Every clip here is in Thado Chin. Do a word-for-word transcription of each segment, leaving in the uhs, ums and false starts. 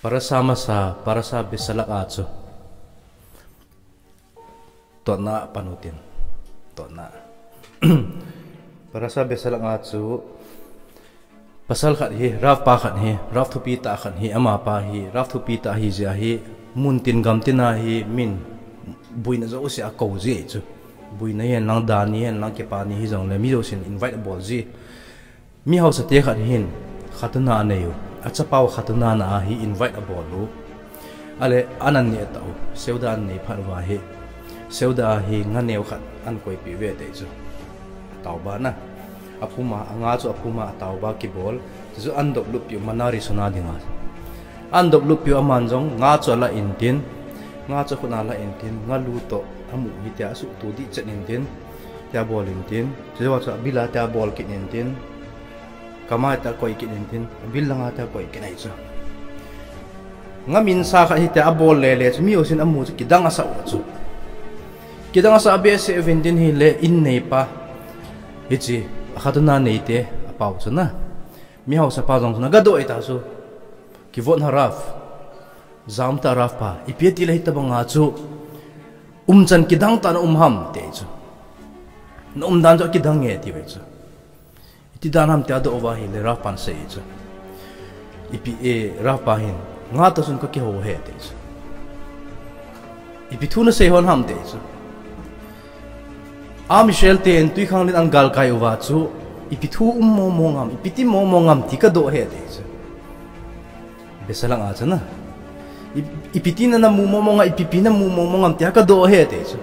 Parasha masa, Parasha Besalak a chu totna pan utin. Totna. Parasha Besalak a chu pasal khat hi, Rav pa khat hi, Rav thupi tah khat hi, amapa hi, Rav thupi tah hi jeh hi, mun tin gam tin a hi, min buina jouse a kou ji chu. Buina hihen lang, dan hihen lang, kipa ni hijongle, mi jousen invite abol ji. Mi haosa te khat hin, khatuna anei u. Achapa u khatuna na a hi invite abol u. Ale, an an neh tau, seuda an nei phat uva hi. Seuda a hi nga neo khat an koipeh ve tei chu. Atauba na. Apuma, anga chu apuma atauba kibol. Chu an dop lup piu mana risona dinga. An dop lup piu aman jong, nga chu ala intin. Nga chu khut a ala intin, nga lu toh, amu hitia asuh tu dih chet intin. Tia bol intin. Chu chu abila tia bol kit intin. Kama tia koi kit intin. Abil langa tia koi kit nei chu. Nga min sa khat hitia abol lele chu, mi jousen amu chu kidang asa u chu. Kidang asa behseh uvin tin hile in neipa. Hichi, akhatuna neite, apau chu na. Mi haosa pa jong chu na, gadoh ita chu. Kivot ha Rav. Jam ta Rav pa. Ipi ati le hitabanga chu. Umchan kidang ta na um ham te chu. Na umdan chu kidang nge ti ve chu. Iti dan ham tia doh uva hile Rav pan sei chu. Ipi e Rav pa hin. Nga ta sun ka kihou he te chu. Ipi thu na sei hon ham te chu. Am Israel ten tui khang lin an galkai uva chu. Ipi thu um mo mo ngam, ipi ti mo mo ngam ti ka doh he te chu. Besalak a chu na. I, ipi ti na na mu mo mo nga, ipi pi na mu mo mo ngam tia ka doh he te chu.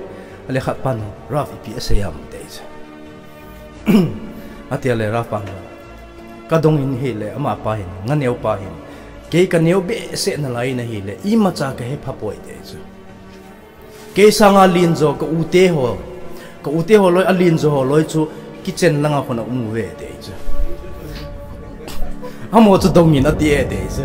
Ale khat pan, Rav ipi asei am te chu. Atia le Rav pan. Ka dong in hile, amapa hin, nga neo pa hin. Kei ka neo behseh na lai na hile, imacha ka he pha poi te chu. Kei sanga lin jo ka ute ho. Ka ute ho loi, alin jo ho loi chu kitchen langa khun a um uve te chu. Amo chu dong in ati e te chu.